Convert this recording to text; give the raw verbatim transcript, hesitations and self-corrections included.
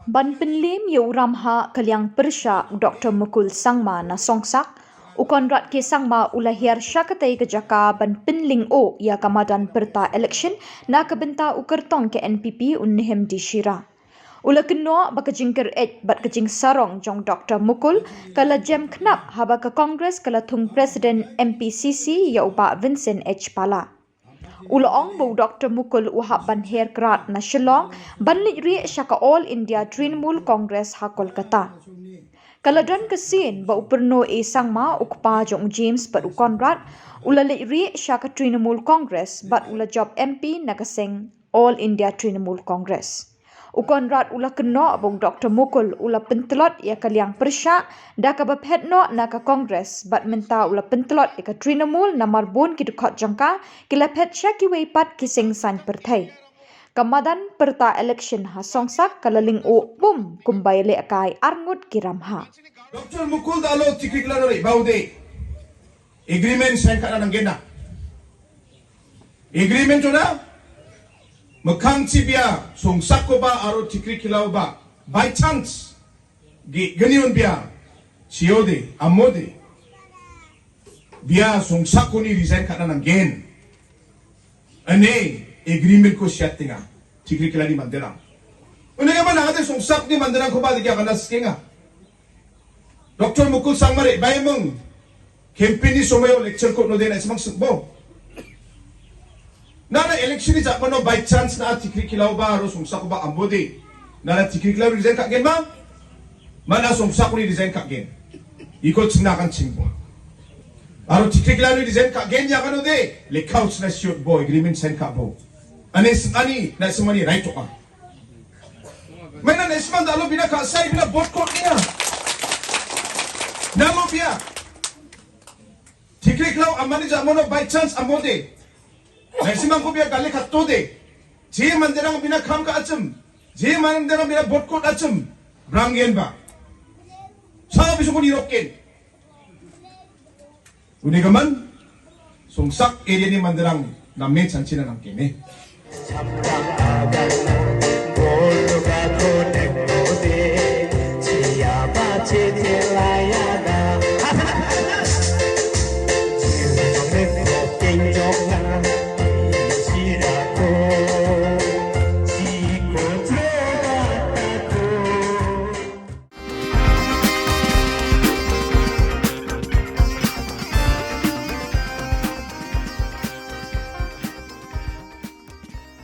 Ban pynliem ïa u ramhah ka liang pyrshah u Doktor Mukul Sangma na Songsak, u Conrad K Sangma u la hiar sha katei ka jaka ban pynlyngngoh ïa ka madan pyrta election na ka bynta u kyrtong ka N P P u Nehim D Shira. U la kynnoh ba ka jingkyreit bad ka jingsarong jong Doktor Mukul ka la jem khnap haba ka Congress ka la thung President M P C C ïa u Bah Vincent H Pala. U la ong ba u Doktor Mukul u hap ban her krad na Shillong ban leit rieh sha ka All India Trinamool Congress ha Kolkata. Ka la don ka sien ba u Purno A Sangma, u kpa jong u James bad u Conrad, u la leit rieh sha ka Trinamool Congress bad u la jop M P na ka seng All India Trinamool Congress. U Conrad u la kynnoh ba u Doktor Mukul u la pyntlot ïa ka liang pyrshah da kaba phet noh na ka Congress bad mynta u la pyntlot ïa ka Trinamool namar bun ki dkhot jong ka ki la phet sha kiwei pat ki seng saiñ pyrthei. Ka madan pyrta election ha Songsak ka la lyngngoh bum kumba ïalehkai arngut ki ramhah. Doktor Mukul da lo tikri kila lori baude. Agreement sign ka nang gena. Agreement ona. Mekang ci bia Songsak ko ba aro tikri kila ba. By chance. Gi genion bia. Ciode, amode. Bia Songsak ko ni resign ka nang gen. Ane agreement ko siat tinga. Tikri kila ni manderang. Une ka mana ade Songsak ni manderang ko ba de kya kana skenga. Doktor Mukul Sangma re bai mung. Campaign ni somai election ko no de na ismang sengbo. Na na election ni jak mano by chance na tikri kila ba aro Songsak ba ambode. Na na tikri kila resign ka gen ma. Mana Songsak ni resign ka gen. Iko chingna kan chingbo. Aro tikri kila resign ka gen ya kano de. Le couch na shoot bo agreement sign ka bo. Ane sengani na semani right to. Mana na ismang da lo bina ka sai bina bot kot ina. Na lo bia. Tikri klau amani ja mono by chance amode. Na ismang ko bia kali katode. Je manderang bina kam ka achum. Je manderang bina bot kot achum. Brang gen ba. Sa bisu ko ni roken. Une ka man, Songsak area ni manderang namne chanchina nang kene.